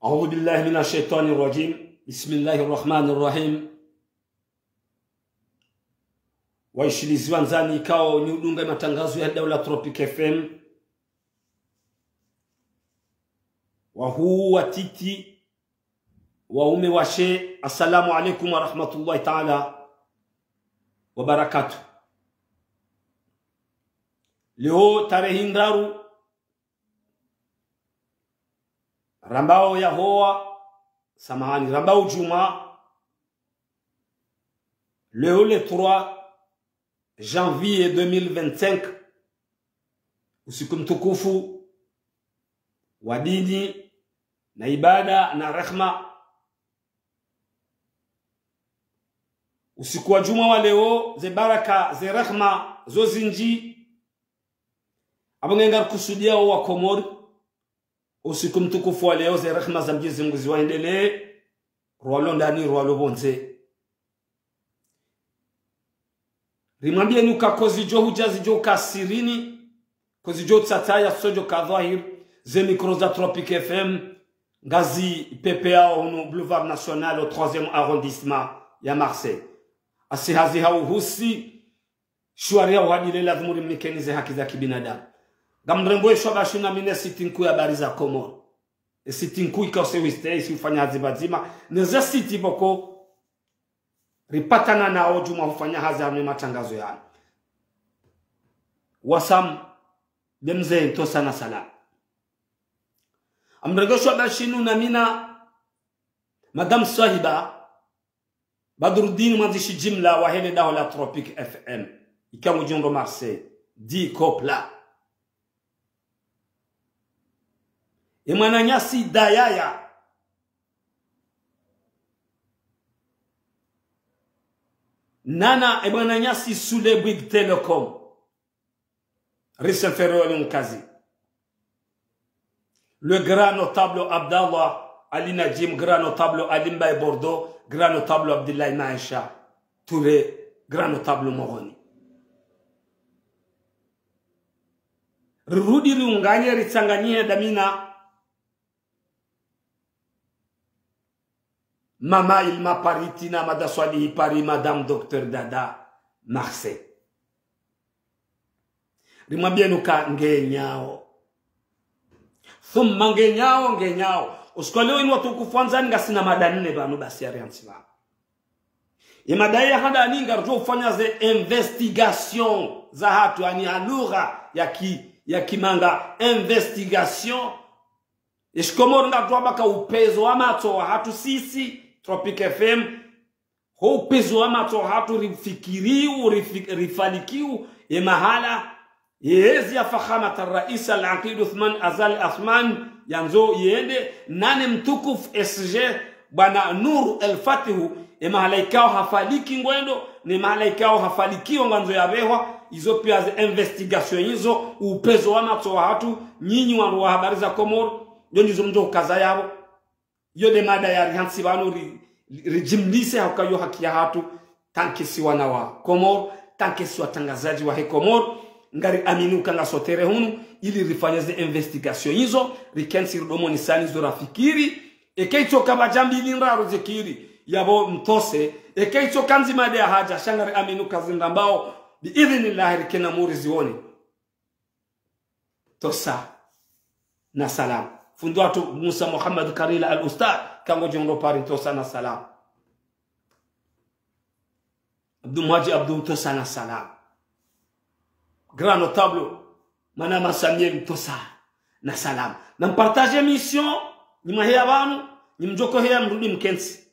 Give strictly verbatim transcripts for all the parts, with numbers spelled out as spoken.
أعوذ بالله من الشيطان الرجيم. بسم الله الرحمن الرحيم. Waishilizi wandzani ikao nyi udunga matangazo ya Daula Tropic F M. Wahuu, watiti, waume, washe, assalamu alaikum wa rahmatullahi ta'ala wa barakatuh. Leo tarehi ndraru, rambao ya hoa, samahani, rambao djumwa, leo le trois janvier deux mille vingt-cinq, usiku mtukufu wa dini na ibada na rehma. Usiku wa djumwa wa leo, ze baraka, ze rehma zo zindji. Abo nge ngarikusudiao wa Komori, usiku mtukufu wa leo, ze rehma za Mwenyezi Mungu ziwaendelee, rwalo ndani, rwalo pvondze. Rimwambieni uka kozidjo hudja zidjo ka sirini, kozidjo tsatsa ya sodjo ka dhwahir, ze mikro za Tropic F M, ngazi pepeao hunu Boulevard National au troisième arrondissement ya Marseille. Asi hazi hau husi, shwari ya uhadile lazimu rimnikeni ze haki za kibinadamu. Ngamrembo eshwa bashi na mi ne siti nkuu ya habari za Komori. E siti nkuu ikao se wiste isi ufanya hazi pvadzima, ne ze siti pvoko ripatana nao djumwa hufanya hazi hame matangazo yanu. Wasam, de mze ntosa na salam. Ngamrembo eshwa bashi nu na mi na Madame Swahiba Badruddin, mwandzishi jimla wa hele daho la Tropic F M, ikao ngudjo ndo Marseille, dit Copla. E mwananyasi Dayaya. Nana e mwananyasi Sule Bouygues Telecom. Riche inférieur Nkazi. Le grand notable Abdallah Ali Najim, grand notable Ali Mbaye Bordeaux, grand notable Abdoulaye Maesha Touré, grand notable Moroni. Rirudi riunganye, ritsanganyihe da mi na Mama Ilma Paris, Tina Mada Swalihi Paris, Madame Docteur Dada Marseille. Rimwambieni uka ngenyao. Thumma ngenyao, ngenyao. Usiku wa leo inu watukufu wandzani ngasina mada nne pvanu basi ya riantsi pvanu. Ye mada ya handani ngaridjo ufanya ze investigation za hatru, ani ha lugha ya ki, ya kimanga, investigation. Eshikomori ngarudjuwa baka upezo wa matso wa hatru sisi, Tropic F M. Ho upezo wa matso wa hatru rifikiriu, rifi-, rifalikiu, ye mahala, ye hezi ya Fakhamat al-Rais al-Aqid Uthman Azali Assoumani, yandzo yende, nane mtukufu S G, bwana Nour El Fatihu, ye mahala ikao hafaliki ngwendo, ne mahala ikao hafalikio ngandzo yapvehwa, izo pia ze investigation izo, upezo wa matso wa hatru, nyinyi wandru wa habari za Komori, yo ndizo mdjo ukaza yapvo. Yo de mada ya rihantsi pvanu ri, ri, rijimlise hauka yo haki ya hatru, tant que si wana wa Komori, tant que si watrangazadji wa he Komori, ngari amini uka ngasotere hunu, ili rifanye ze investigation izo, rikentsi ridomonisani zo rafikiri, eka itsoka pvadja mbili ndraru zikiri, yapvo mtose, eka itsoka ndzima de ya hadja, sha ngari amini uka zindrambao, bi idhinillahi rikena muri zione. Tosa na salam. Fundi watru Musa Mohamed Karila Al Ustadh, ikao ngodjo ndo Paris, tosa na salam. Abdou Mouhadji Abdou, tosa na salam. Grand notable, Manama Samuel, tosa na salam. Na mpartage émission, nyi mwaheya pvanu, nyi mdjoko heya mrudi mkentsi.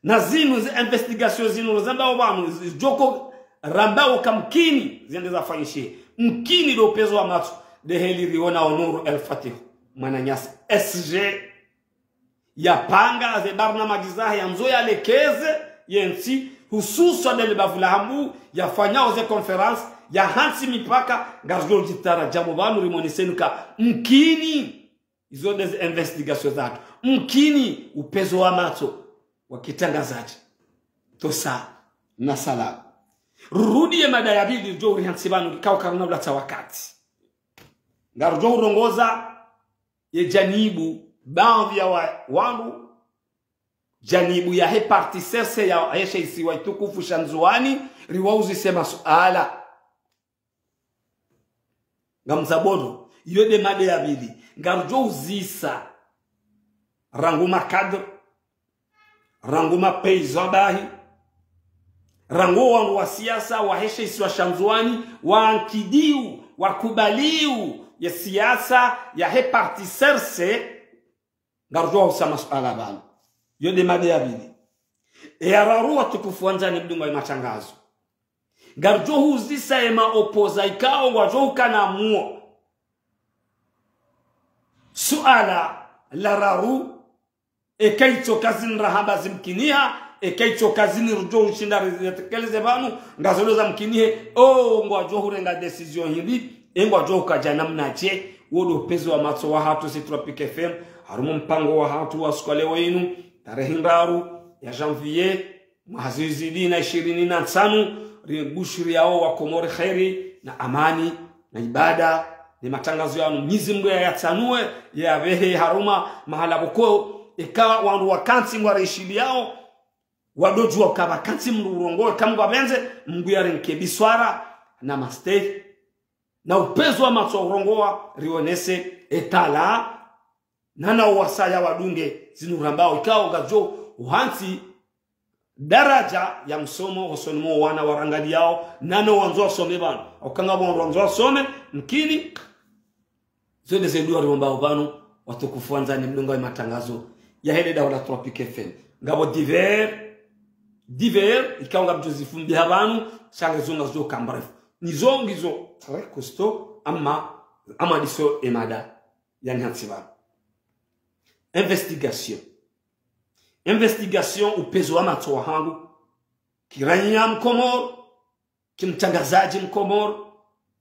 Na zinu ze investigation zinu zambao pvanu, zi-, djoko rambao ka mkini, zende zafanyishe. Mkini do upezo wa matso, de heli riona o Nour El Fatihu, mwananyasi S G. Yapanga ze barnamaji zahe yandzo yalekeze yentsi, hususwa de le bavu la Hambu, yafanyao ze conférence, yahantsi mipaka, ngaridjo djitara djamu pvanu rimoniseni uka mkini. Izo de ze investigation zatru. Mkini upezo wa matso wa kitrangazadji. Tosa na salam. Rurudi ye mada ya pvili djo urihantsi pvanu ikao karuna ulatsa wakati. Ngarudjo urongoza ye janibu baadhwi ya wa-, wandru, janibu yahe parti C R C yahe she isiwa shitukufu sha Ndzuwani, riwauzise masuala. Ngamzaboro, iyo nde mada ya pvili. Ngarudjo uzisa rangu ma cadre, rangu ma paysan bahi, rangu wandru wa siasa wahe she isiwa sha Ndzuwani, wankidiu, wakubaliu ye siasa yahe parti C R C, ngarudjo uzisa masuala pvanu. Iyo nde mada ya pvili. Eya raru, watukufu wandzani mdungao ye matangazo, ngarudjo uzisa ye ma opposants ikao ngwadjo ukana muo. Suala la raru, eka itsoka zinu rahamba zimkiniha, eka itsoka zinu rudjo ushinda ri-, ritekeleze pvanu, ngazolo zamkinihe, o ngwadjo hurenga décision hindri, e ngwadjo ukaja namnaje, wo ndo upvezo wa matso wahatru si Tropic F M, harumwa mpango wahatru wa siku ya leo inu, tarehi ndraru ya janvier, mwaha zihwi zili na ishirini na ntsanu, ribushiriyao wa Komori kheri na amani na ibada, ne matangazo yanu Mnyezi Mngu yayatsanue, yapvehe harumwa mahala pvoko, eka wandru wakantsi ngwarishiliyao, wadodjuwa uka pvakantsi mndru urongoa, eka Mngu apvendze, Mngu yarinike biswara na mastehi, na upvezo wa matso urongoa, rionese etala, nana uwasaya wadunge zinu rambao, ikao ngazidjo uhantsi daraja ya msomo hosoni mwa wana warangaliyao, nana wandzo wasome pvanu. Ukanga pvanu wandzo wasome, mkini, zo nde ze dua riombao pvanu, watukufu wandzani mdungao ye matangazo yahe le daula Tropic F M. Ngapvo divers, divers, ikao ngamdjo zifumbiha pvanu, sha nge zo ngazidjo ka bref. Nizo ngizo très costaud, ama, ama ndizo emada yanihantsi pvanu. Investigation. Investigation, upvezo wa matso wahangu. Ki raiya Mkomoro, ki mtangazadji Mkomoro,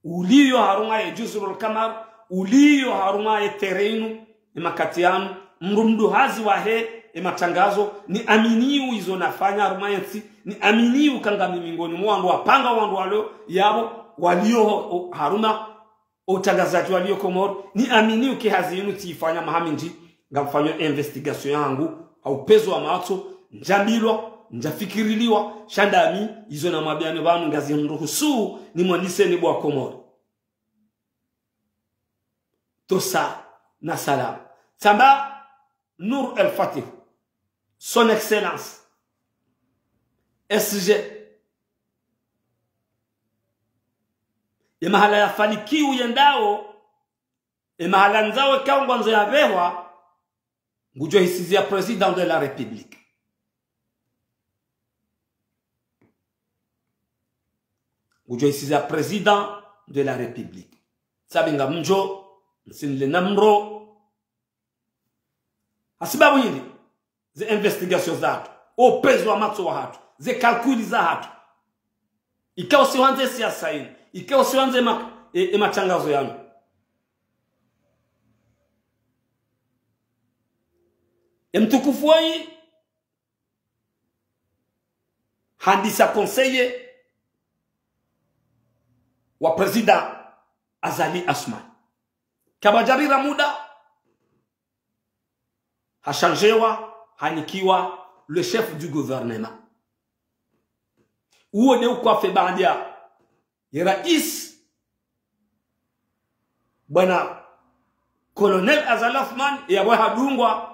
uliyo harumwa ye Juzurul Kamar, uliyo harumwa ye terrain inu, emakati yanu, mdru mduhazi wahe ematangazo, niaminiu izo nafanya harumwa yentsi, niaminiu uka ngami mingoni mwa wandru wapanga wandru walo yapvo, waliyo ho-, o-, harumwa o utangazadji waliyo Komoro, niaminiu uka hazi inu tsiifanya maha mindji, ngamfanyo investigation yangu, ha upvezo wa matso, ndjambilwa, ndjafikiriliwa, sha ndami, izo namwambiyani pvanu ngaziniruhusu, nimwaniseni bo wa Komoro. Tosa na salama. Tsamba Nour El Fath, Son Excellence, S G. Emahala yafanikiu yendao, emahala ndzao ikao ngwandzo yapvehwa, ngudjo hisiziya Président de la République. Ngudjo hisiziya Président de la République. Sabi ngamdjo, nsinle namro. Hasibabu hindri, ze investigation zahatru, o upvezo wa matso wahatru, ze calcul zahatru. Ikao si wandze siasa inu, ikao si wandze ma-, e, e matangazo yanu. E mtukufu wayi, handisa conseiller wa Président Azali Assoumani. Kapvadjapvira muda, hachangewa, hanikiwa le chef du gouvernement. Uwo nde ukwafe baada ye rais, bwana Colonel Azali Assoumani, yapvo hadungwa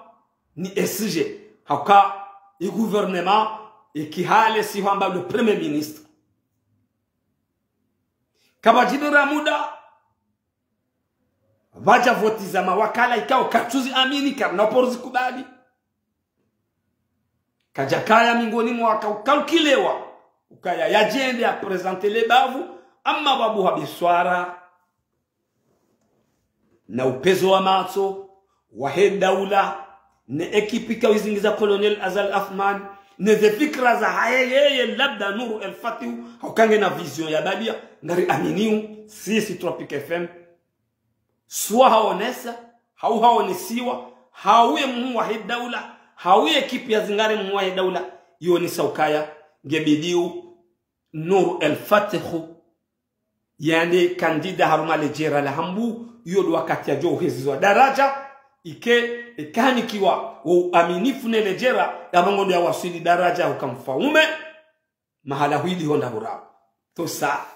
ni S G. Hauka i gouvernement, iki hale si hwamba le premier ministre. Kapvadjapvira muda, pvadja voti za mawakala ikao katsuziamini, karina uparo zikubali. Kadjakaya mingoni mwa waka ukalkilewa, ukaya yadjende ya présenter le bavu, ama babu ha biswara, na upvezo wa matso wahe daula, ne ekipi ikao izingiza Colonel Azali Assoumani, ne ze fikira zahahe yeye, labda Nour El Fath, hauka ngena vision ya balia, ngariaminiu, sisi Tropic F M, swa haonesa, hau haonesiwa, hau ye mhuu wahe daula, hau ye ekipi yazingare mhuu wahe daula, yonesa ukaya, ngebidiu Nour El Fath yende candidat harumwa le djera la Hambu, iyo ndo wakati yadjo uhezizwa daraja, Ike, ikanikiwa wo uaminifu ne ledjera, yapvo ngondo yawaswili daraja uka mfaume, mahala hwili honda hurao. Tosa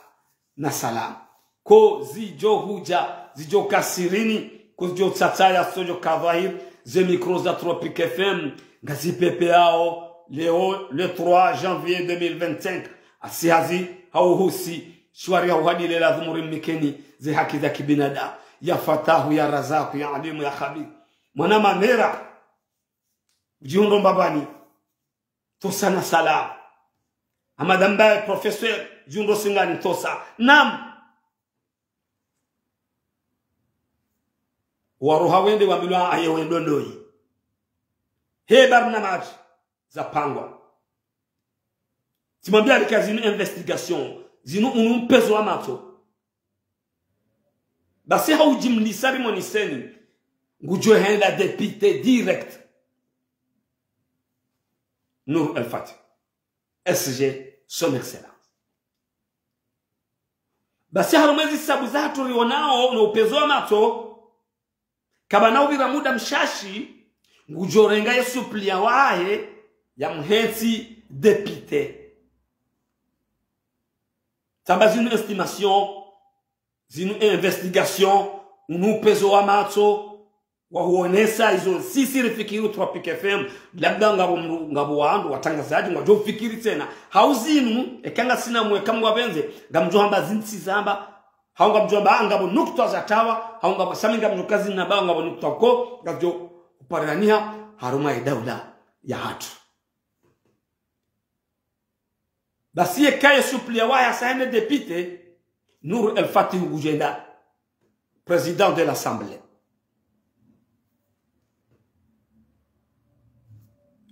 na salama. Ko zidjo hudja, zidjo ka sirini, ko zidjo tsatsaya, zidjo ka dhwahiri, ze mikro za Tropic F M, ngazipepeao, leo, le trois janvier deux mille vingt-cinq, asi hazi, hauhusi, shwari hauhadile lazimu rimnikeni, ze haki za kibinadamu, ya Fatahu, ya Razaku, ya Alimu, ya Khabir. Mwana Mamera, udjihundro Mbabani, tosa na salama. Amadamba professeur, djihundro Singani, tosa. Naam. Waroha wende wambilwa aye wendo ndoyi. He barnamaji za pangwa. Tsimwambia alika zinu investigation, zinu unu mpezo wa matso. Basi haudjimlisa rimoniseni, ngudjo henda député direct. Nour El Fath, S G, son excellence. Basi harumwa ezi sabu zahatru rionao no upezo wa matso, kabana upvira muda mshashi, ngudjo renga ye suppléant wahe ya mhentsi député. Tsamba zinu estimation, zinu investigation, unu upezo wa matso, wahuonesa izo sisi rifikiri Tropic F M, labda ngapvo mru-, ngapvo wandru, watrangazadji, ngwadjo fikiri tsena. Hau zinu, eka ngasina mwe kamwe wapvendze, ngamdjo hamba zinu tsizamba, hau ngamdjo hamba, ah, ngapvo nukta za tawa, hau ngapvo sami ngamdjo kazi na ba, ngapvo nukta ko, ngapvo uparaniha, harumwa ye daula yahatru. Basi yeka ye suppléant wahe hasa hende député, Nour El Fath ngudjo enda président de l'Assemblée.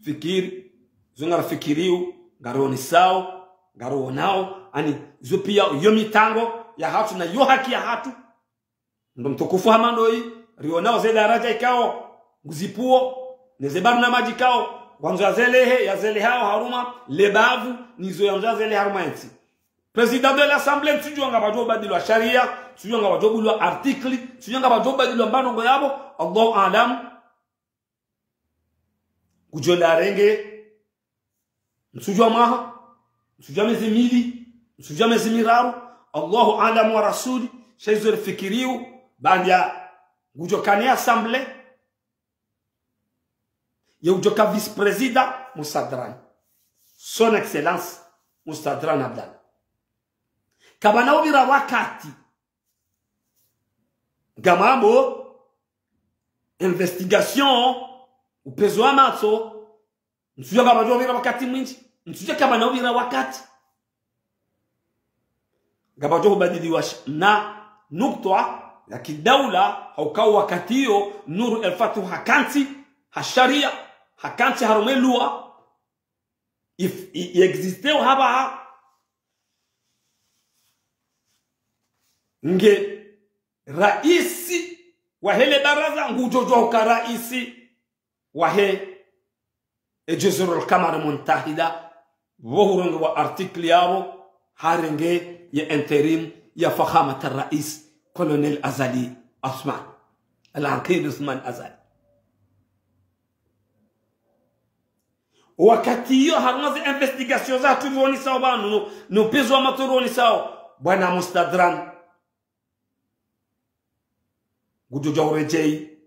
Fikiri, zo ngarifikiriyo, ngarionesao, ngarionao, ani zo pia yo mitango yahatru na yo haki yahatru. Ndo mtukufu hama ndoyi, rionao ze daraja ikao nguzipvuo, ne ze barnamaji ikao ngwandzo yazelehe, yazelehao harumwa le bavu, nizo yandzo yazelehe harumwa entsi. Président de l'Assemblée, ntsudjua ngapvadjo ubadilwa sharia, ntsudjua ngapvadjo ubadilwa article, ntsudjua ngapvadjo ubadilwa mbano ngo yapvo, Allahu aalam. Ngudjo nda renge, ntsudjua mwaha, ntsudjua mezi mili, ntsudjua mezi miraru, Allahu aalam wa rasuli, sha izo rifikiriyo, bandia ngudjo kane Assemblée, ye udjo ka vice-président Mustadran. Son Excellence Mustadran Abdallah. Kabana upvira wakati, ngamambo investigation, upezo wa matso, ntsudjua ngapvadjo upvira wakati mwindji, ntsudjua kabana upvira wakati. Ngapvadjo ubadiliwa sh-, na nukta ya kidaula, hauka wakati iyo, Nour El Fath hakantsi ha sharia, hakantsi harumwa e loi, if, i, i existeo hapvaha. Nge raisi wahe le baraza, ngudjo djua uka raisi wahe e Juzurul Kamar Muntahida, pvo hurengewa article yapvo, harenge ye intérim ya Fakhamat al-Rais, Colonel Azali Assoumani. Al-Aqid Assoumani Azali. Wakati iyo, harumwa ze investigation zahatru rionesao pvanu, no, no upezo wa matso rionesao, bwana Mustadran ngudjo djua uredjei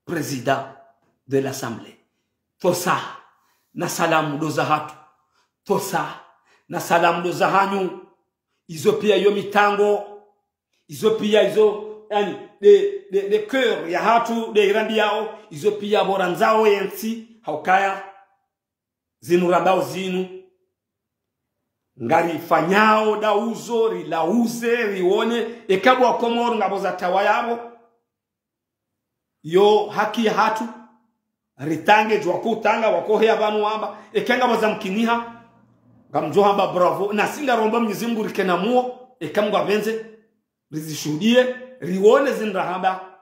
président de l'Assemblée. Tosa na salamu ndo zahatru. Tosa na salamu ndo zahanyu. Izo pia yo mitango, izo pia izo, yani, nde, nde, nde cœur yahatru, nde irambiao, izo pia pvo randzao yentsi, haukaya zinu rambao zinu, ngarifanyao dauzo, rilauze, rione, eka pvo wa Komori ngapvo za tawa yapvo, yo haki yahatru, ritrange djua kutanga, wakohe ya pvanu wamba, eka ngapvo za mkiniha, ngamdjo hamba bravo, nasi ngaromba Mwenyezi Mungu rike na muo, eka Mungu apvendze, rizishuhudie, rione zinu rahamba.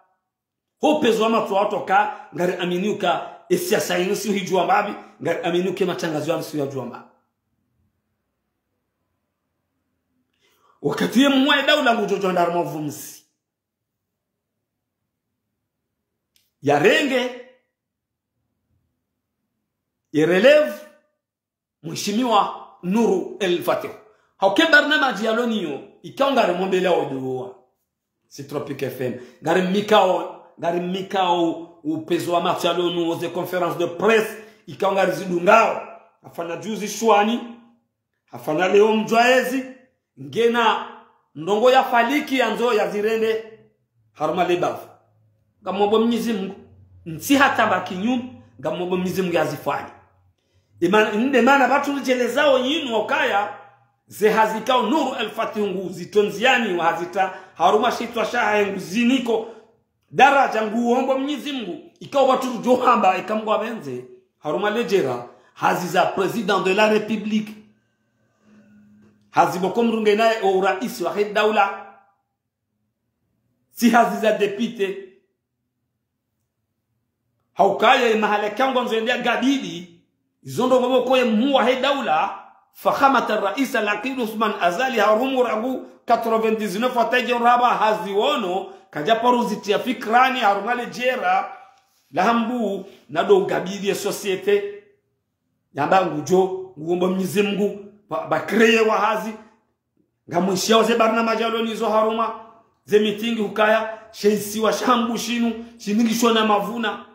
Ho upezo wa matso wahatru ka, ngariamini uka e siasa inu si hidjua mbapvi, ngariamini uka e matrangazo yanu si yadjua mbapvi. Wakati ye mwa e daula ngudjo djua nda harumwa uvumzi. yarenge, ireleve, mheshimiwa Nour El Fath. Hauka ye barnamaji yalo nayo, ikao ngarimwombelea oduwa. Si Tropic F M. Ngarimnikao, ngarimnikao upvenuzi wa matso yalo nayo, ze conférence de presse, ikao ngarizidungao. Hafanya juzi Shwani, hafanya leo Mdjwaezi, ngena ndrongoo ya faliki yandzo yazirende harumwa le bavu. Ngamombo Mwenyezi Mungu, ntsi hata ba kinyume, ngamombo Mwenyezi Mungu yazifanye. Iman-, nde mana pvatsu ridjelezao yinu ukaya, ze hazi ikao Nour El Fath nguzitondziani, wahazitria harumwa shitswa shahahe nguzinikao daraja, nguombo Mwenyezi Mungu, ikao pvatsu ridjo hamba, eka Mungu apvendze, harumwa le djera, hazi za président de la République. Hazi pvoko mdru ngena o uraisi wahe daula. Tsi hazi za député. Hauka ye mahala ikao ngwandzo yende yagabili, izo ndrongoo pvoko ye mhuu wahe daula, Fakhamat Rais Al-Aqid Ousmane Azali harumwa rangu quatre-vingt-dix-neuf hata idjo raba hazi wono, kadja paro zitria fikrani harumwa le djera, la hamba, nado ugabili ye société, yamba ngudjo, nguombo Mwenyezi Mungu, ba, ba créer wa hazi, ngamwishiao ze barnamaji yalo nazo harumwa, ze meeting hukaya, she isiwa sha Hambu shinu, shiningishwa na mavuna.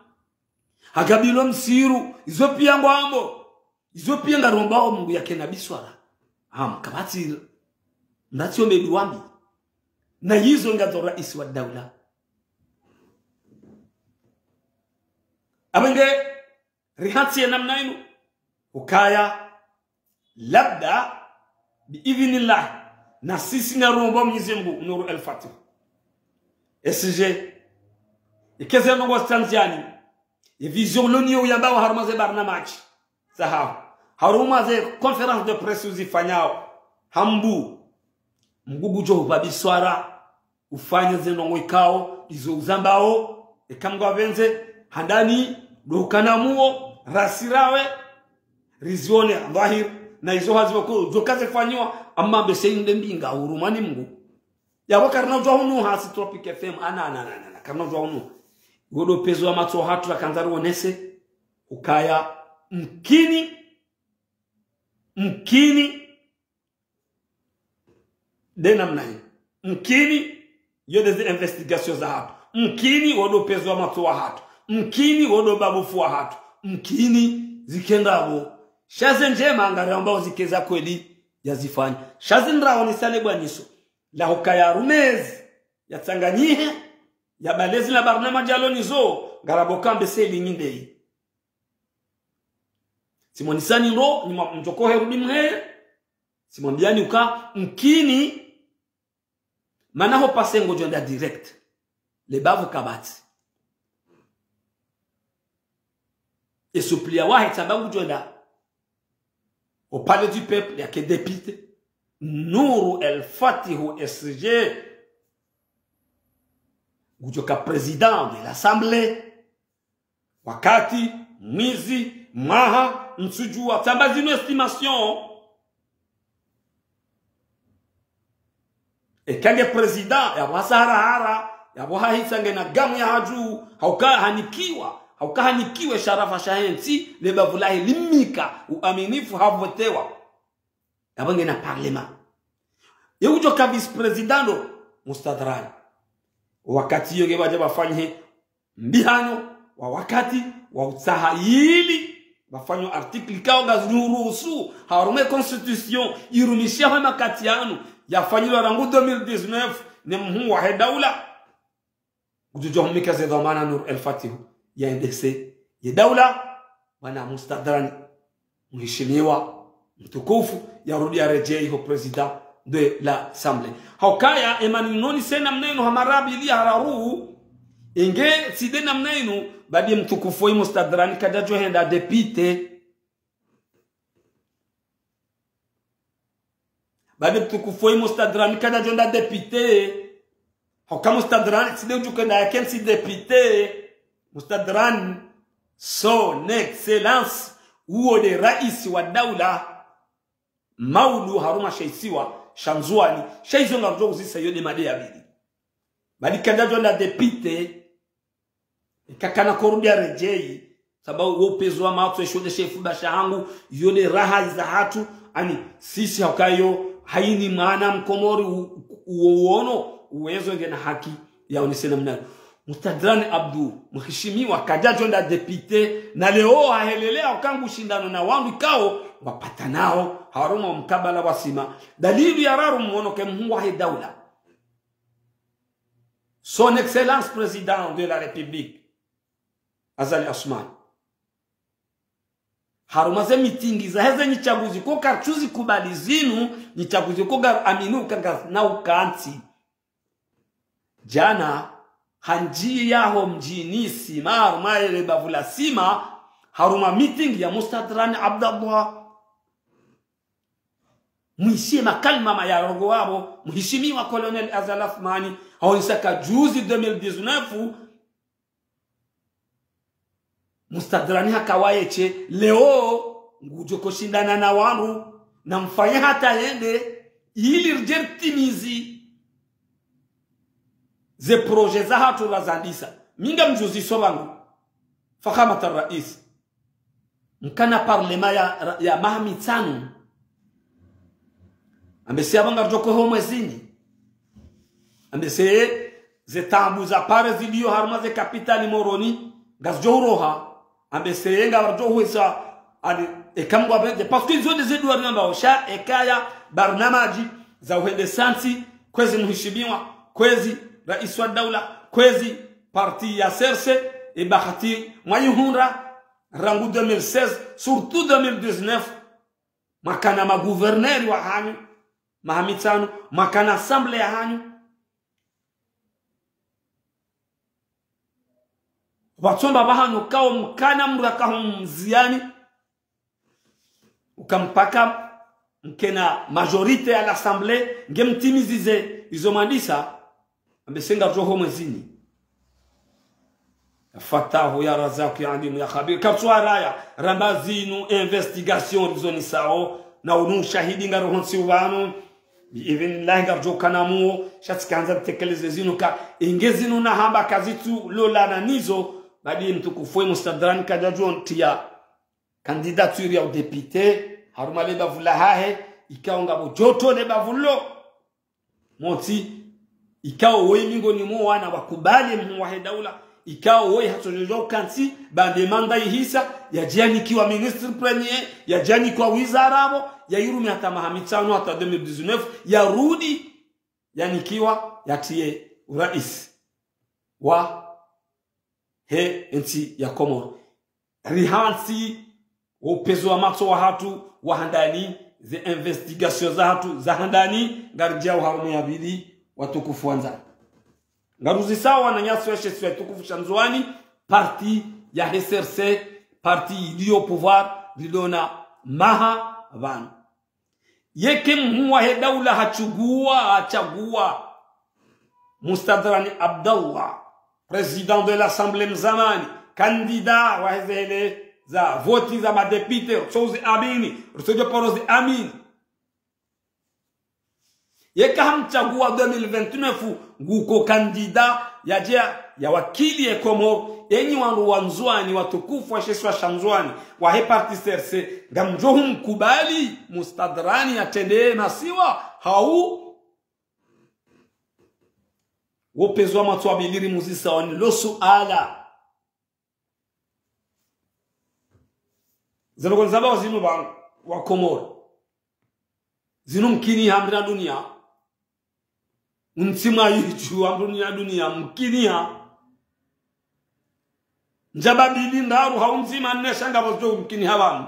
Hagabilo msiru, izo pia ngwambo, izo pia ngarombao Mungu yake na biswara. Ham, kapvatsi, ndatsi yo meduwa mbi. Na yizo ngazo rais wa daula. Apvenge, rihantsi ye namna inu, ukaya, labda, bi idhnillah, na sisi ngarombo Mwenyezi Mungu, Nour El Fath. S G, ikeze ndrongoo zitandziani, ye vision ulo nayo uyambao harumwa ze barnamaji zahaho, harumwa ze conférence de presse uzifanyao, Hambu, Mungu ngudjo hupa biswara, ufanye ze ndrongoo ikao, izo uzambao, eka Mungu apvendze, handani, ndo ukana muo, rasirawe, rizione, dhahir, na izo hazi pvoko, djo kaze fanyiwa, amma mbese inde mbinga, hurumwa ni Mungu. Yapvo karina udjuwa hunu, hasi Tropic F M, ana, ana, ana, ana, ana, karina udjuwa hunu. Wodo upvenuzi wa matso hatru, rakandza rionese, ukaya, mkini, mkini, nde namna yi. Mkini, yo nde ze investigation zahatru. Mkini, wodo upvenuzi wa matso wahatru. Mkini, wodo ubabufu wahatru. Mkini, zikendapvo. Sha ze ndjema, ngariambao zike za kweli, yazifanya. Sha zi ndrao ni sale bwaniso. La hukaya rumezi, yatsanganyihe, yabalezi na barnamaji yalo nazo, ngarapvo kambe seli nyindeyi. Tsimwonisani ndo, nyuma mdjoko herudi mheye, tsimwambiani uka, mkini, mana ho pase ngudjo enda direct. Le bavu kapvatsi. E suppléant wahe tsamba ngudjo enda au Palais du Peuple, yake député. Nour El Fath S G. Ngudjo ka président de l'Assemblée. Wakati, mwezi, mwaha, ntsudjuwa, tsamba zinu estimation. Eka nge président, yapvo hasahara hara, yapvo hahisa ngena gamu ya hadju, hauka hanikiwa, hauka hanikiwe sharafa shahe ntsi, le bavu lahe limnika, uaminifu havotewa. Yapvo ngena parlement. Ye udjo ka vice-président ndo, Mustadhrani. Wakati yo nge pvadja pvafanywe mbihano, wa wakati, wa utsaha ili, pvafanywe article ikao ngaziruhusu, harumwa ye constitution, irumishiwa he makati yanu, yafanyilwa rangu deux mille dix-neuf, ne mhuu wahe daula. Ngudjo humnika ze dhwamana Nour El Fath, yaendese ye daula, bwana Mustadhrani, mheshimiwa, mtukufu, yarudi yaredjei ho président de l'Assemblée. Haukaya, emani nonise namna inu ha mara mbili ya hararu, inge tsi nde namna inu, badi mtukufu yi Mustadhrani kadjadjo henda député. Badi mtukufu yi Mustadhrani kadjadjo enda député. Hauka Mustadhrani, tsi nde udjo kenda yakentsi député. Mustadhrani, son excellence, uwo nde raisi wa daula, maudu harumwa she isiwa sha Ndzuwani, sha izo ngarudjo uzisa yo nde mada ya mbili. Badi kadjadjo enda député, e Kakana korudi ya redjeyi, sababu wo upvezo wa matso, esho nde shefu basha hangu, yo nde raha iza hatru, ani, sisi haukayo, hayini mwana mkomori u-, u-, uwo uono, uwezo ngena haki, yaonese namna. Mustadrani Abdu, muhishimiwa, kadjadjo nda député, na leo hahelele hauka ngu shindano na wandru ikao, wapatanao, harumwa mkabala wa sima. Dalili ya raru mwono ke mhuu wahe daula. Son Excellence Président de la République, Azali Assoumani. Harumwa ze mitingi zahe ze nyitsaguzi ko kartsuzi kubali zinu, nyitsaguzi ko ngaru amini uka ngazina ukantsi. Djana, handjiya ho mdjini Sima, harumwa ele bavu la Sima, harumwa mitingi ya Mustadrani Abdallah. Mwishiye makalima mayarongowa apvo, muhishimiwa Colonel Azali Assoumani, haonesa ka juzi deux mille dix-neuf, Mustadrani haka waye she, leo, ngudjo ko shindana na wandru, na mfanye hata yende, ili ridje ritimizi ze projet za hatru razandisa. Mi ngamdjuziso pvangu, Fakhamat Rais. Mkana parlement ya, ya maha mitsanu. Ambese apvo ngaridjo ko ho mwezini. Ambese ze taabu za pare zilio harumwa ze capitale Moroni, ngazidjo uroha. Ambese ngaridjo hwesa, ani, eka Mngu apvendze. Parce que izo nde ze dua rinamba osha, ekaya, barnamaji, za uhende santsi, kwezi muhishimiwa, kwezi rais wa daula, kwezi parti ya C R C, e bahati mwayihundra, rangu deux mille seize, surtout deux mille dix-neuf, mwakana magouverneur wa hanyu, maha mitsanu, mwakana assemblée ya hanyu. Pvatsomba pvahanu kao mkana mraka ho mziyani, uka mpaka mkena majorité à l'Assemblée, nge mtimizize izo mwandisa, ambese ngaridjo ho mwezini. Ya Fattahu, ya Razaku, ya Alimu, ya Khabiru. Kapvatsu haraya, ramba zinu investigation rizonisao, na unu ushahidi ngari hontsi upvanu, bi idhnillahi ngaridjo kana muo, sha tsikandza ritekeleze zinu ka, inge zinu nahamba kazitsu lolana nizo, badi mtukufu we Mustadrani kadjadjo ntiya candidature ya udéputé, harumwa le bavu la hahe, ikao ngapvo joto le bavu lo. Montsi, ikao woyi mingoni mwa wana wakubali mhuu wahe daula, ikao woyi hatsodjodjo kantsi, bande manda ihisa, yadjanikiwa ministre premier, yadjanikiwa wizara apvo, yayirumia hata maha mitsanu hata deux mille dix-neuf, yarudi, yanikiwa, yatiye urais wa he ntsi ya Komoro. Rihantsi wo upvezo wa matso wa hatru wa handani, ze investigation za hatru za handani, ngaridjao harumwa ya pvili, watukufu wandzani. Ngaruzisao wananyasi wa she isiwa shitukufu sha Ndzuwani, parti ya C R C, parti ilio pouvoir, rilona maha pvanu. Yeke mhuu wahe daula hatsuguwa, hatsaguwa Mustadrani Abdallah, président de l'Assemblée mzamani, candidat wa heze hele za voti za madéputé, rutsozi amini, rutsodjo paro zi amini. Yeka hamtsaguwa deux mille vingt-neuf, nguko candidat yadje yawakili ye Komoro, enyi wandru wa Ndzuwani, watukufu wa she isiwa sha Ndzuwani, wahe parti C R C, ngamdjo humkubali Mustadrani yatrende masiwa, hau? Wo upvezo wa matso wa pvili rimuzisao ni lo suala. Zinu kwandzao zinu pvanu wa Komoro. Zinu mkiniha mri na dunia. Ntsi mwa yidjuwa mri na dunia mkiniha. Ndjaba mbili ndraru hau ndzima nne sha ngapvo zidjo mkiniha pvanu.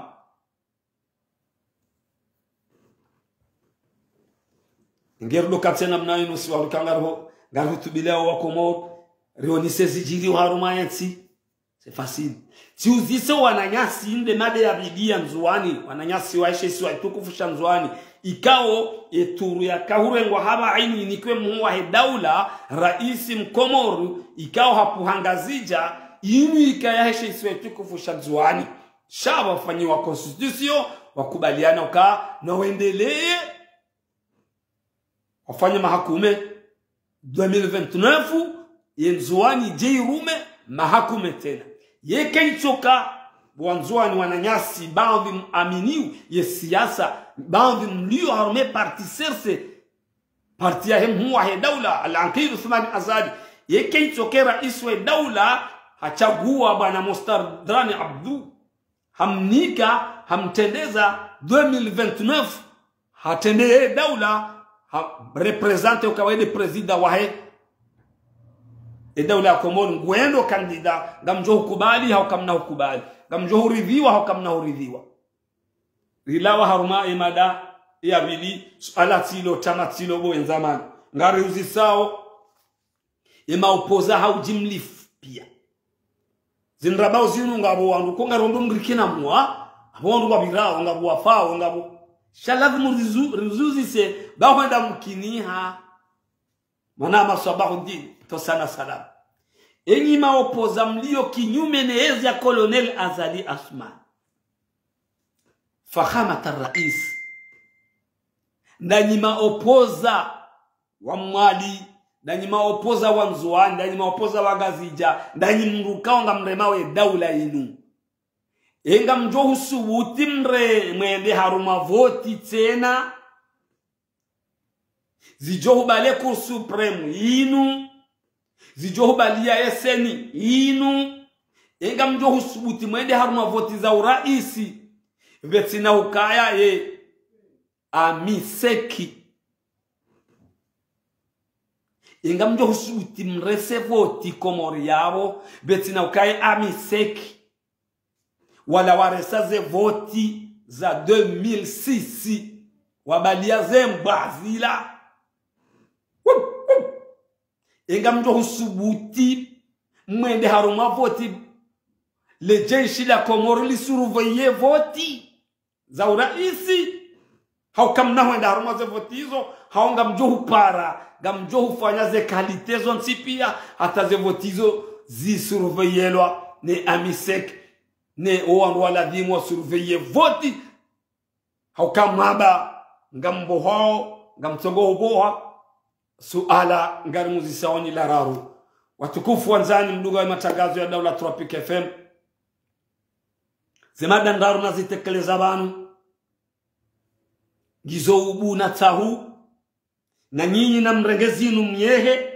Nge rudo katsena mna inu si waruka ngariho, ngarihutubilea wa Komoro, rionese zidjiri harumwa yentsi. C'est facile. Tsiuzise wananyasi nde made ya pvili ya Ndzuwani, wananyasi wa she isiwa shitukufu sha Ndzuwani. Ikao ye turu yaka hurengwa hapva ini inikwe mhuu wahe daula, rais mkomoro, ikao hapvuha Ngazidja, inu ikaya he she isiwa shitukufu sha Ndzuwani. Sha pvafanyiwa constitution, wakubaliana uka na wendelee wafanye mahakume, deux mille vingt-neuf, ye Ndzuwani idje irume, mahakume tsena. Yeka itsoka, bo Wandzuwani wananyasi, baadhwi muaminio ye siasa, baadhwi mlio harumwa parti C R C, parti yahe mhuu wahe daula, Al-Aqid Uthman Azali, yeka itsoka raisi we daula, hatsaguwa bwana Mostardrani Abdou, hamnika, hamtrendeza deux mille vingt-neuf, hatrende ye daula, ha représente uka waye nde président wahe. E daula ya Komori, ngwendo candidat, ngamdjo hukubali, hau kamna hukubali. Ngamdjo huridhiwa, hau kamna huridhiwa. Rilawa harumwa e mada ya pvili, suala tsilo, tama tsilo, bo wendza mana. Ngariuzisao, e maopoza hau jimlifu pia. Zindrabao zinu ngapvo wandru, ko ngarondo mrikina mwa, apvo wandru wapvirao, ngapvo wafao, ngapvo. Sha lazimu rizu-, rizuzise, ba hwenda mkiniha. Mwana maswabahu ndini, tosana salama. Enyi maopoza mlio kinyume ne ezi ya Colonel Azali Assoumani. Fakhamat al-Rais. Ndanyi maopoza wa Mwali, ndanyi maopoza wa Ndzuwani, ndanyi maopoza wa Ngazidja, ndanyi mndru kaonga mrema we daula inu. Enga mdjo husubuti mre mwende harumwa voti tsena, zidjo hubale Cour Suprême inu, zidjo hubalia ye CENI inu, enga mdjo husubuti mwende harumwa voti za uraisi, pvetsina ukaya ye AMISEC. Enga mdjo husubuti mrese voti Komori yapvo, pvetsina ukaya ye AMISEC. Wala waresa ze voti za deux mille six. Wabalia ze mbwa zila. Wup, wup. Enga mdjo husubuti mwende harumwa voti. Le jeshi la Komori li surveiller voti za uraisi. Hau kamna hwenda harumwa ze voti izo, hau ngamdjo hupara, ngamdjo hufanya ze qualité zontsi pia, hata ze voti izo zi surveillelwa ne AMISEC, ne o wandru waladhimu wa surveiller voti. Hau kamwamba, ngambohao, ngamtsongo huboha, suala ngarimuzisao ni la raru. Watukufu wandzani mdunga we matangazo ya Daula Tropic F M. Ze mada ndraru nazitekeleza pvanu. Ngizo ubu na tsahu. Na nyinyi namrenge zinu myehe.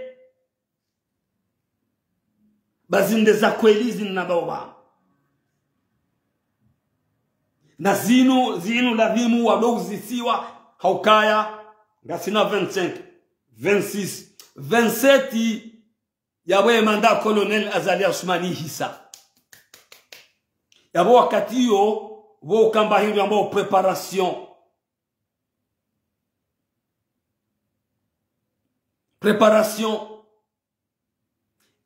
Ba zinde za kweli zinu nambao pvanu. Na zinu, zinu ladhimu wado uzisiwa, haukaya, ngasina vingt-cinq, vingt-six, vingt-sept, yapvo ye mandat Colonel Azali Assoumani ihisa. Yapvo wakati iyo, pvo ukamba hindru yambwao préparation. Préparation.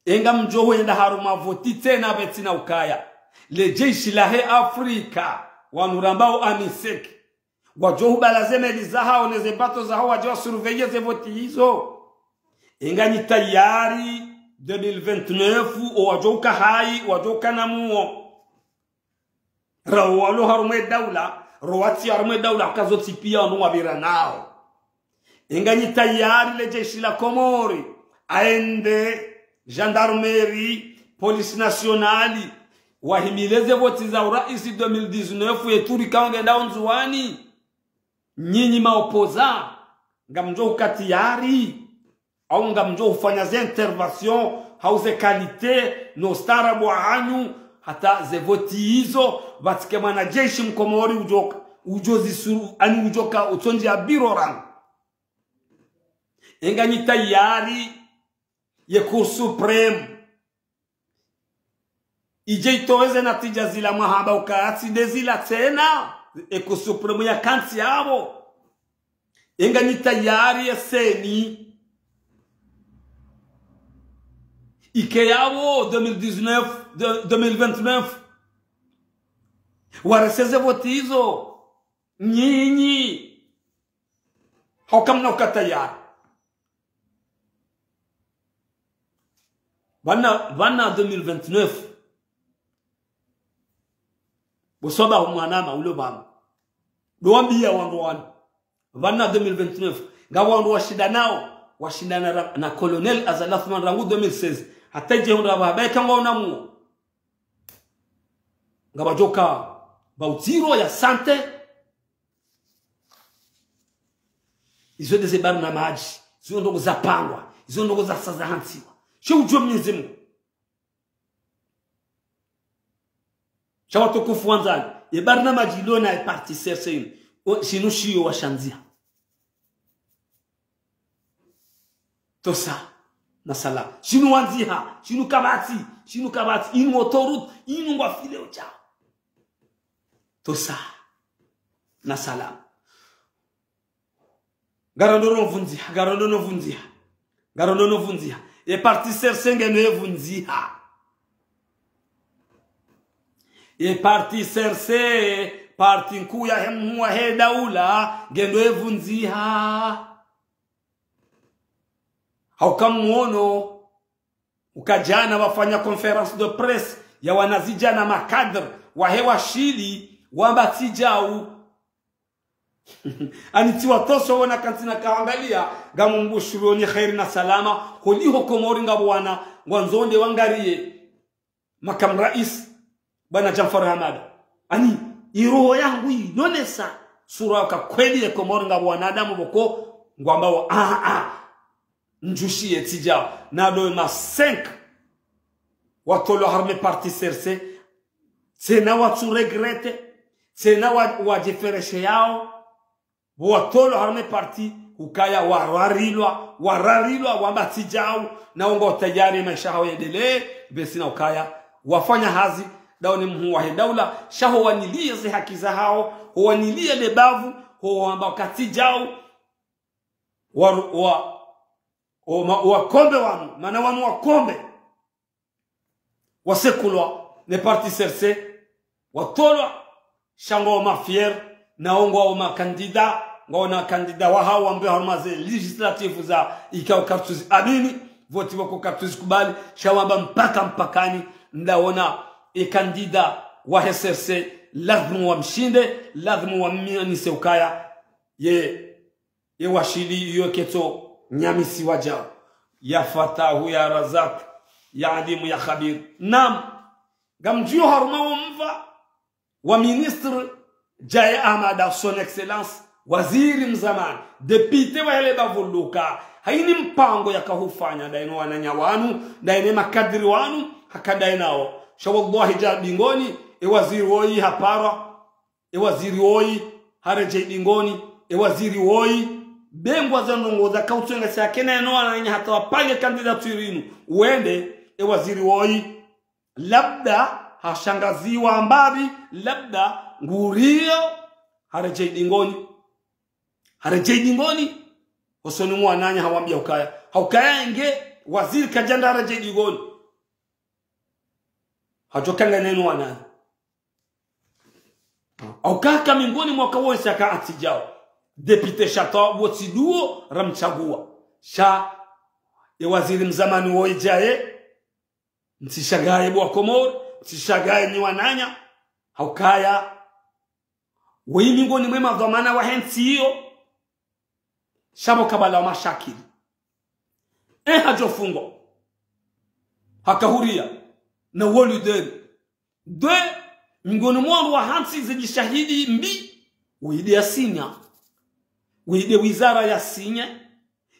Enga mdjo hwenda harumwa voti tsena pvetsina ukaya. Le jeshi lahe Afrika, wanu rambao AMISEC. Wadjo hubala ze meli zahao ne ze bato zahao wadjo wa surveiller ze voti izo. Enga nyi tayari deux mille vingt-neuf, o wadjo uka hayi, wadjo uka na muo. Rawo walo harumwa e daula, rawo watsi harumwa e daula, haka zontsi pia wanu wapvira nao. Enga nyi tayari le jeshi la Komori, A N D, gendarmerie, police nationale, wahimilize voti za uraisi deux mille dix-neuf, ye turi kaonge ndao Ndzuwani. Nyinyi maopoza, ngamdjo uka tayari. Au ngamdjo ufanya ze intervention, hau ze qualité, no ustaarabu wahanyu, hata ze voti izo, pvatsike mwanajeshi mkomori udjoka, udjo zisuru, ani udjoka, utsondji ya biro rangu. Enga nyi tayari, ye Cour Suprême. Idje itowe ze natija zila mwahamba ukaya tsi nde zila tsena, e Cour Suprême ya kantsi yapvo. Enga nyi tayari ye CENI. Ike yapvo deux mille dix-neuf, de-, deux mille vingt-neuf. Warese ze voti izo. Nyinyi. Hauka mna uka tayari. Pvana, pvana deux mille vingt-neuf. Bo swaba hu mwanama ulo pvanu. Ndo wambiya wandru wanu. Pvana deux mille vingt-neuf. Nga wandru washinda nao, washindana ra-, na Colonel Azali Assoumani rangu deux mille seize. Hata idje hundra pvahaba eka ngwaonamuo. Ngapvadjoka pvaudziro ya santé. Izo ndeze barnamadji, izo ndrongoo zapangwa, izo ndrongoo zasaza hantsiwa. She udjuwe Mwenyezi Mungu. Sha watukufu wandzani, ye barnamadji ilo na ye parti C R C inu, o, shinu shiyo washandziha. Tosa, na salama. Shinu wandziha, shinu kapvatsi, shinu kapvatsi, inu autoroute, inu ngwafile ucha. Tosa, na salama. Ngarondo no vundziha, ngarondo no vundziha. Ngarondo no vundziha. Ye parti C R C ngeno yevundziha. Ye parti C R C, parti nkuu yahe mhuu wahe daula, ngeno yevundziha. Hauka mwono, uka djana wafanya conférence de presse ya wanazidjana makadre wahe Washili, wamba tsi djau. Ani tsi watoso wona kantsina kawangalia, ngamumbushuroni kheri na salama, holiho Komori ngapvo wana, ngwandzo wende wangariye makamu rais, bwana Djanfar Hamada. Ani, iroho yangu inonesa, sura yaka kweli ye Komori ngapvo wanadamu pvoko, ngwambao, ah, ah. Ndjushi ye tsi djao, na ndo ye ma cinq watolwa harumwa ye parti C R C, tsena watsu regretter, tsena wa, wadjifereshe yao, pvo watolwa harumwa ye parti, ukaya wararilwa, wararilwa, wamba tsi djao, na wongo tayari maesha hawo yendelee, basi na ukaya, wafanya hazi, dawo ne mhuu wahe daula, sha ho waniliye ze haki zahawo, ho waniliye le bavu, ho wamba ka tsi djao, wa, wa, o ma, wakombe wanu, mana wanu wakombe. Wasekulwa, ne parti C R C, watolwa, sha ngwao ma fiers, na wo ngwao ma candidats, ngwao na candidats wahawo wambe harumwa ze législatives za ikao kartsuzi amini, voti wako kartsuzi kubali, sha wamba mpaka mpakani, ndaona e candidat wahe C R C, lazimu wamshinde, lazimu wamnise ukaya, ye, ye Washili iyo ketso nyamisiwa djao. Ya Fatahu, ya Razak, ya Alimu, ya Khabir. Naam, ngamdjuo harumwa wo mva wa ministre Djae Ahamada, son excellence, waziri mzamani, député wahe le bavu luka, hayini mpango yaka hufanya, ndaye no wananya wanu, ndaye ne makadiri wanu, haka ndaye nawo. Sha wallahi dja dingoni, e waziri woyi haparwa, e waziri woyi, haredjei dingoni, e waziri woyi, bengwa za ndrongoo za kautsenga si akena yeno wananya hata wapange candidature inu, wende, e waziri woyi, labda hashangaziwa mbapvi, labda nguriyo, haredjei dingoni, haredjei dingoni, hosoni mwa wananya hawambia ukaya, ha ukaya nge, waziri kadjanda haredjei dingoni. Hadjo kanga neno wananya. Au kaka mingoni mwaka wonse aka atsi djao. Député sha ta wotsi duo ramtsagua. Sha e waziri mzamani woyi Djae. Mtsishagaye bo wa Komori, mtsishagaye nyi wananya. Ha ukaya. Woyi mingoni mwe madhwamana wahe ntsi iyo. Sha pvo kabala wa mashakili. E hadjo fungwa. Haka huria. Na wo leader. Deux, mingoni mwa wandru wa hantsi zidjishahidi mbi. Woyi nde ya sinya. Woyi nde wizara ya sinya.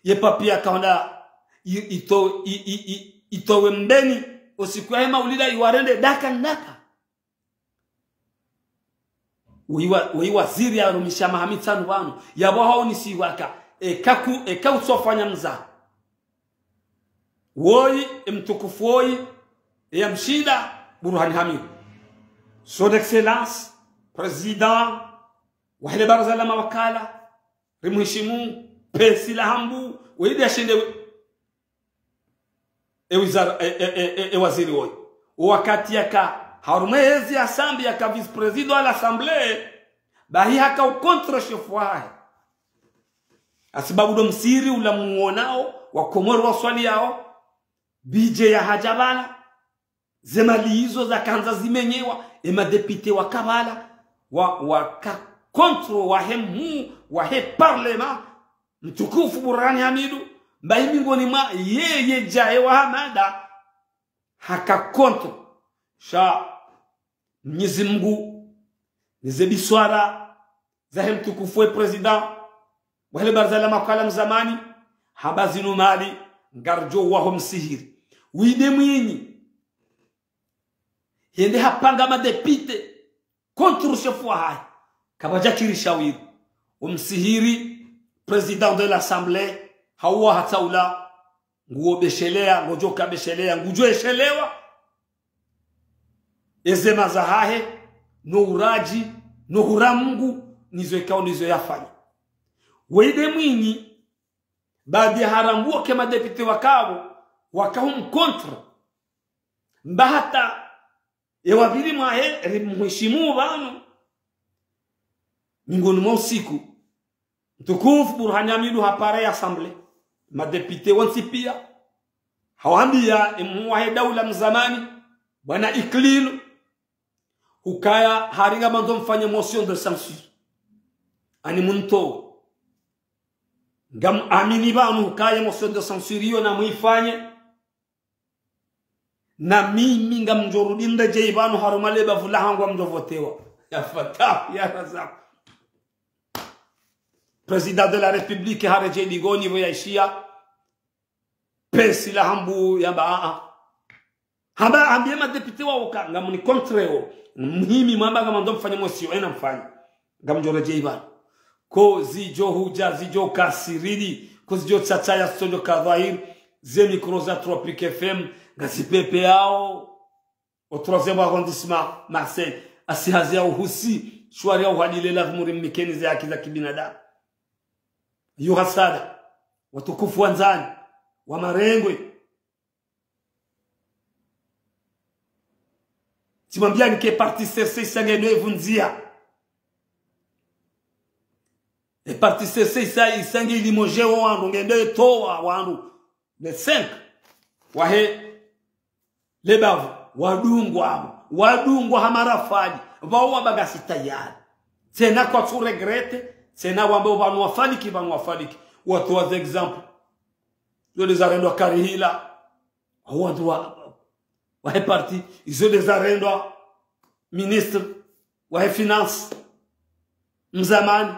Ye papier yaka hwenda i, ito, i, i, i, itowe mbeni. O siku yahe maulida iwarende daka ndaka. Woyi wa, woyi waziri yarumisha maha mitsanu pvanu, yapvo haonisiwa ka, eka ku, eka utsofanya mzaha. Woyi, e mtukufu woyi, e ya mshinda, Burhani Hamidu. Son Excellence, Président, wahe le baraza la mawakala, rimheshimu, pesi la hambu, woyi nde ya shinde, e wizara, e, e, e, e, e waziri woyi. Wakati yaka, harumwa ezi ya sambi yaka vice-président à l'Assemblée, bahi haka u contre chef wahe. Hasibabu ndo msiri ula muonao, wa Komori waswaliyao, budget ya hadja pvala, ze mali izo zakandza zimenyewa, e madéputé waka pvala, wa, waka contre wahe mhuu, wahe parlement, mtukufu Burhani Hamidu, mbayi mingoni mwa yeye Djae wa Hamada, haka contre. Sha Mnyezi Mngu, nize biswara zahe mtukufu we président wahe le baraza la mawakala mzamani, hamba zinu mali ngaridjo waho Msihiri. Wide Mwinyi, hende hapanga madéputé contre chef wahahe. Kapvadja kiri shawiri. Omsihiri, président de l'Assemblée, hauwa hatsaula, nguwo beshelea, ngodjo ka beshelea, ngudjo eshelewa. Eze maza hahe, no uradji, no hura Mngu, nizo ikao nizo yafanya. Wide Mwinyi, baada ya harambuwa ke madéputé wakapvo, waka hum contre. Mba hata, ewa pvili mwahe, rimheshimu pvanu. Mingoni mwa usiku, mtukufu Burhani Hamidu hapara ye Assemblée. Madéputé wontsi pia. Hawambia emhuu wahe daula mzamani, bwana Ikililou, hukaya hari ngamandzo mfanye motion de censure. Ani munto. Ngam amini pvanu hukaya motion de censure iyo na muifanye. Na mimi ngamdjo rudi ndedje ipvanu harumwa le bavu lahangu ngamdjo votewa. Ya Fatah, ya Razak. Président de la République haredjei Likoni pvo yaishiya. Pesi la hambu yamba a a. Hamba ambie madéputé wa uka, ngamuni contre wo. Muhimi mwamba ngamandzo mfanye motion, ena mfanye. Ngamdjo redjei pvanu. Ko zidjo hudja, zidjo kasiriri, ko zidjo tsatsa ya studio ka dhwahiri, ze micro za Tropic F M, ngazipvepveyao. Au troisième arrondissement, Marseille, asi hazi ya uhusi, shwari ya uhadile lazimu rimnikeni ze haki za kibinadamu. Yo hasada, watukufu wandzani, wa marengwe. Tsimwambiani ke parti C R C isa ngendo ivundzia. E parti C R C isa, isa nge ilimogeo wandru, ngendo itowa wandru. Le cinq. Wahe le bavu, wadungwa amo. Wadungwa ha marafali. Pvao wamba ngasi tayari. Tsena kwatsu regretter, tsena wambe pvanu wafaliki, pvanu wafaliki. Watowa ze exemple. Zo de zarendwa Karihila. Wandru wa, wahe parti, izo de zarendwa ministre wahe finance mzamani,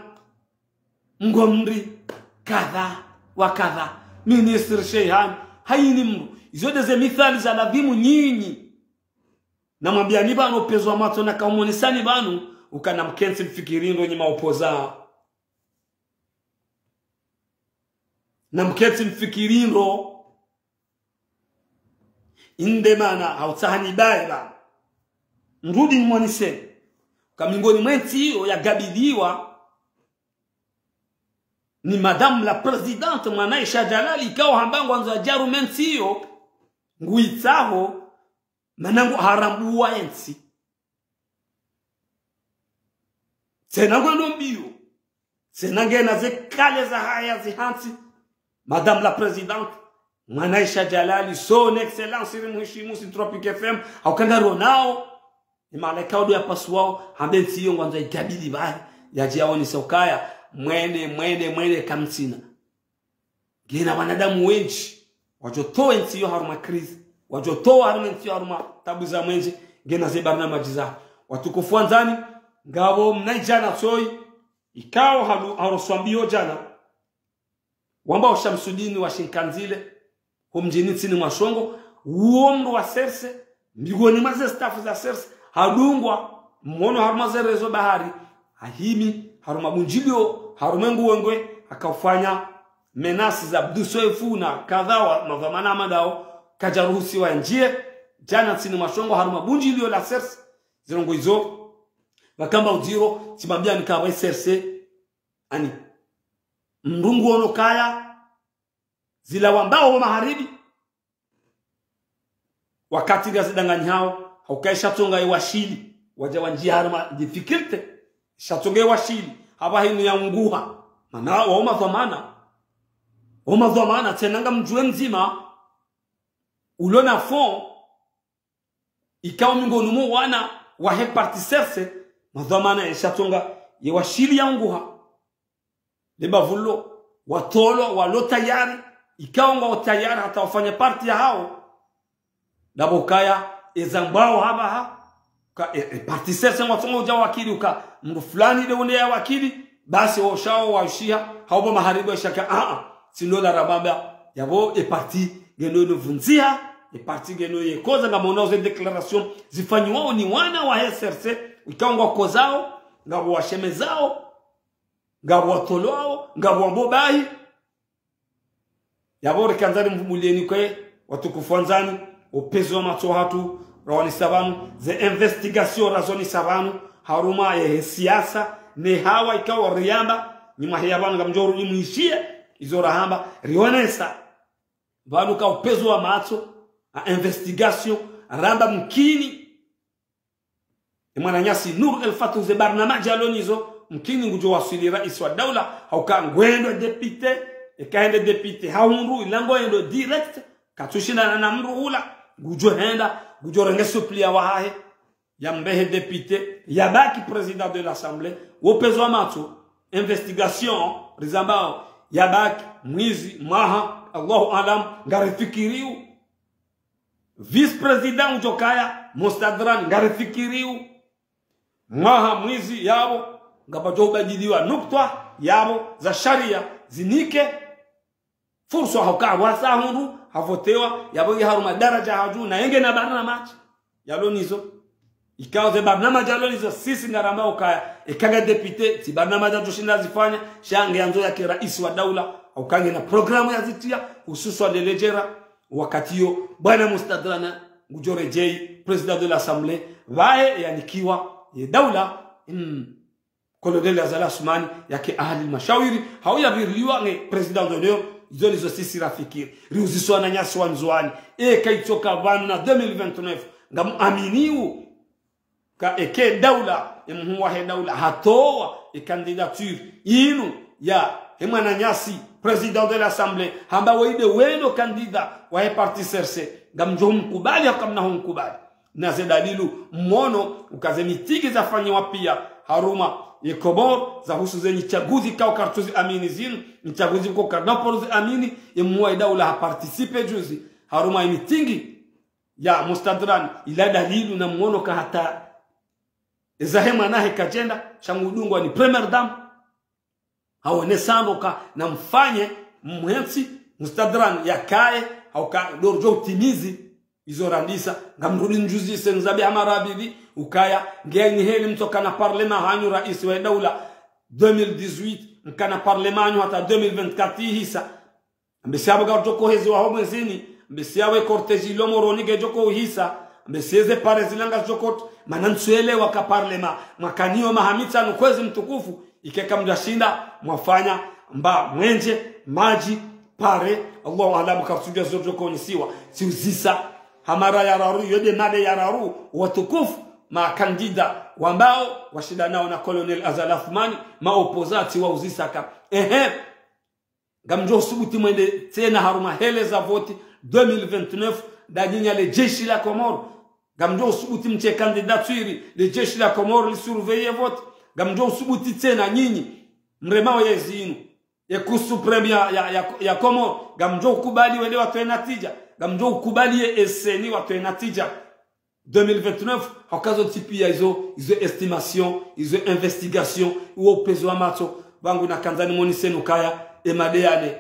Mgomri, kadha wa kadha, ministre Sheihani, hayini mndru. Izo de ze mithali za lazimu nyinyi. Namwambiani pvanu, pvezi wa matso nakaumonesani pvanu, uka namkentsi mfikiri ndro nyi maopposants. Namkentsi mfikiri ndro. Inde mana, hautsaha nibaye pvanu. Nirudi nimoneseni. Uka mingoni mwe ntsi iyo yagabiliwa ni Madame la Présidente Mwanaisha Jalali, ikao hamba ngwandzo yadje yarume ntsi iyo, nguitsaho, mana nguharambuwa ye ntsi. Tsena ngwendo mbio. Tsena ngena ze kale zahahe zihantsi. Madame la Présidente, Mwanaisha Jalali, Son Excellence, rimheshimu si Tropic F M, hauka ngaronao, ni malaika odo yapasuwao, hambe ntsi iyo ngwandzo yagabiliwe pvahe, yadje yaonese ukaya, mwene, mwene, mwene, kamtsina. Ngena wanadamu wendji, wadjo towa entsi iyo harumwa crise, wadjo towa harumwa entsi iyo harumwa tabu za mwenje, ngena ze barnamaji za. Watukufu wandzani, ngapvo mnaidjana tsoyi, ikao halu-, haroswa mbio djana, wambwao Shamsudini wa Shinkanzile, ho mdjini ntsini mwa Shongo, uwo mndru wa C R C, mingoni mwa ze staff za C R C, hadungwa, mwono harumwa ze réseaux bahari, hahimi, harumwa bundjilio, harumwa nguwengwe, hakaufanya menaces za Abdou Soefou na kadha wa madhwamana hama ndawo, kadjaruhusiwa yandjie, djana ntsini mwa Shongo, harumwa bundjilio la C R C, zirongo izo, wakamba udziro, tsimwambiani ka wa C R C, ani, mndru nguono kaya, zila wambao wo maharibi. Wakati ngazidanganyihao, hauka ishatsonga iwashili, wadja wandjia harumwa difficulté, ishatsonga iwashili, hapvaha inu yaunguha. Mana wao madhwamana, wao madhwamana, tsena ngamdjuwe mdzima, ulo na fonds, ikao mingoni mwa wana wahe parti C R C, madhwamana yeshatsonga yewashili yaunguha. Le bavu lo, watolwa, walo tayari, ikao ngwao tayari hata wafanye parti yahao. Ndapvo kaya, eza mbwao hapvaha, ka, e, e, parti sese ngwatsongo udja wakili uka, mndru fulani nde unde ya wakili, basi wo shao wa ushiha, haubo maharibu ya shaka, a, a, tsi ndo la rabamba, yapvo e parti ngeno ino vundziha, e parti ngeno ye koza ngamonao ze déclaration, zifanyiwao ni wana wa he C R C, ikao ngwakozao, ngapvo washemezao, ngapvo watolwao, ngapvo wambo bahi, Yapvo rikandza rimvumuliyeni kwe, watukufu wandzani, upezi wa matso hatru, rawanisa pvanu, ze investigation razonisa pvanu, harumwa ye siasa, ne hawa ikao riyamba, nyuma heya pvanu ngamdjo rudi mwishiye, izo rahamba, rionesa. Pvanu ka upezi wa matso, a investigation, ramba mkini, E mwananyasi Nour El Fath ze barnamaji yalo nizo, mkini ngudjo waswili raisi wa daula, hauka ngwendo député, eka hende député, hahundru, ila ngoendo direct, katsushindana na mndru hula, ngudjo henda, ngudjo renge suppléant wahahe, yambehe député, yabaki président de l'Assemblée, wo upezi wa matso, investigation, rizambao, yabaki, mwizi, mwaha, Allahu alam, ngarifikiriyo. Vice-président udjo kaya, Mustadran, ngarifikiriyo. Mwaha mwizi yapvo, ngapvadjo ubadiliwa nukta, yapvo, za sharia, zinike. Furswa hauka wasa hundru, havotewa, yapvo nge harumwa daraja hadju, na yenge na barnamaji yalo nizo. Ikao ze barnamaji yalo nizo, sisi ngaramba ukaya, eka nge député, tsi barnamaji yadjoshinda zifanya, sha nge yandzo yake raisi wa daula, hauka nge na programu yazitriya, hususwa le ledjera, wakati yo, bwana Mustadran, ngudjo redjeyi, président de l'Assemblée, pvahe yanikiwa, ye daula, mm, Colonel Azali Assoumani, yake ahali mashawiri, hau yapviriliwa nge président d'honneur, izo nizo sisi rafikiri. Riuziswa wananyasi wa Ndzuwani, eka itsoka pvanu na deux mille vingt-neuf, ngamuaminiyo, ka eke daula, e mhuu wahe daula, hatowa, e candidature, inu, ya, he mwananyasi, président de l'Assemblée, hamba weye nde wendo candidat, wahe parti C R C, ngamdjo humkubali, hau kamna humkubali. Na ze dalilu, mwono, uka ze mitingi zafanyiwa piya, harumwa, ye Komori, zahusu ze nyitsaguzi kao kartsuzi amini zinu, nyitsaguzi kao karnaporo zi amini, ye mhuu wahe daula ha participer juzi, harumwa ye mitingi, ya Mustadran, ila dalilu na mwono ka hata, eza he mwana he kadjenda, sha ngudungwa ni première dame. Haonesa ndo ka namfanye mhentsi, Mustadran yakaye, hauka ndo ridjo utimizi, izo randisa, ngamrudi njuzi se nzabi hama rabidi, ukaya, nge nyi heli mtsoka na parlement hanyu raisi wa daula, deux mille dix-huit, mkana parlement hanyu hata deux mille vingt-quatre ihisa. Mbesi yapvo ngaridjo koheziwa ho mwezini, mbesi yapvo ye cortège ilo Moroni ngedjo uhisa, mbesi yeze pare zila ngazidjo, mana ntsuelewa ka parlement, mwakaniyo maha mitsanu kwezi mtukufu, ike kamdjashinda, mwafanya, mba, mwenje, madji, pare, Allahu alam, karitsudjuwa zo ridjo onyesiwa, tsiuzisa, ha mara ya raru, yo nde mara ya raru, watukufu, ma candidat, wambao, washindanao na Colonel Azali Assoumani, ma opposants, tsiwauzisa ka. Ehe, ngamdjo usubuti mwende tsena harumwa hele za voti deux mille vingt-neuf, nda nyinyi le jeshi la Komori. Ngamdjo usubuti mtse candidature, le jeshi la Komori li surveiller voti. Ngamdjo usubuti tsena nyinyi, mremao ye zinu, ye Cour suprême ya, ya, ya, ya Komori. Ngamdjo ukubali wende watowe natija. Ngamdjo ukubali ye CENI watowe natija. Deux mille vingt-neuf, hauka zo ntsi piya izo, izo estimation, izo investigation, uwo upezi wa matso, pvangu nakandza nimoneseni ukaya, e madeyane,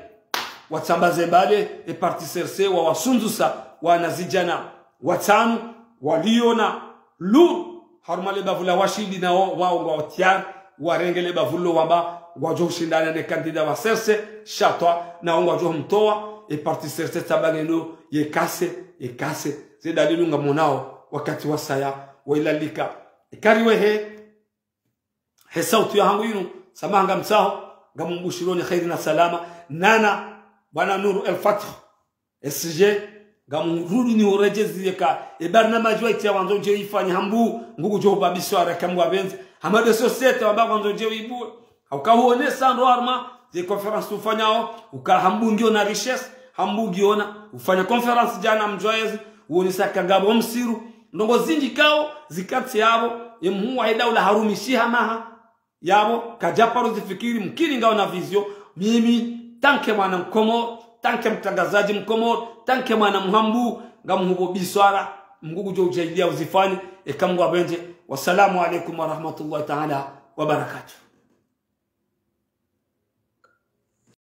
watsambaze mbale, e parti C R C, wawasunzusa, wanazidjana, watsanu, waliona, lu, harumwa le bavu la washindi nao, wao ngwao tayari, warenge le bavu lo wamba, ngwadjo ushindana ne candidat wa C R C, sha twa, nao ngwadjo humtowa, e parti C R C tsamba ngeno, ye kase, ye kase, ze dalilu ngamonao, wakati wasaya, wailalika. Ikariwe he, he sauti yahangu yinu, samaha ngamtsaho, ngamumbushironi kheri na salama, nana, bwana Nour El Fath, S G, ngamrudi nihuredjezi yeka, e barnamaji wayitriya wandzo udje uyifanye hambu, ngukudjo upvabiswa reka mwa pvendze, hama nde société wamba wandzo udje uyibuwe. Hauka huonesa ndo harumwa, ze conférence ufanyao, uka hambu ngiona richesse, hambu ngiona, ufanya conférence djana mdjwayezi, uonesa ka ngapvo msiru, ndrongo zindji kao, zikantsi yapvo, ye mhuu wahe daula harumishiha maha, yapvo, kadja paro zifikiri, mkini ngao na vision, mimi, tant que mwana Mkomori, tant que mtrangazadji Mkomori, tant que mwana Mhambu, Ngamhupvo biswara, Mngu ngudjo udjaaliya uzifanye, eka Mngu yapvendze. Wassalamu alaikum warahmatullahi taala wabarakatuh.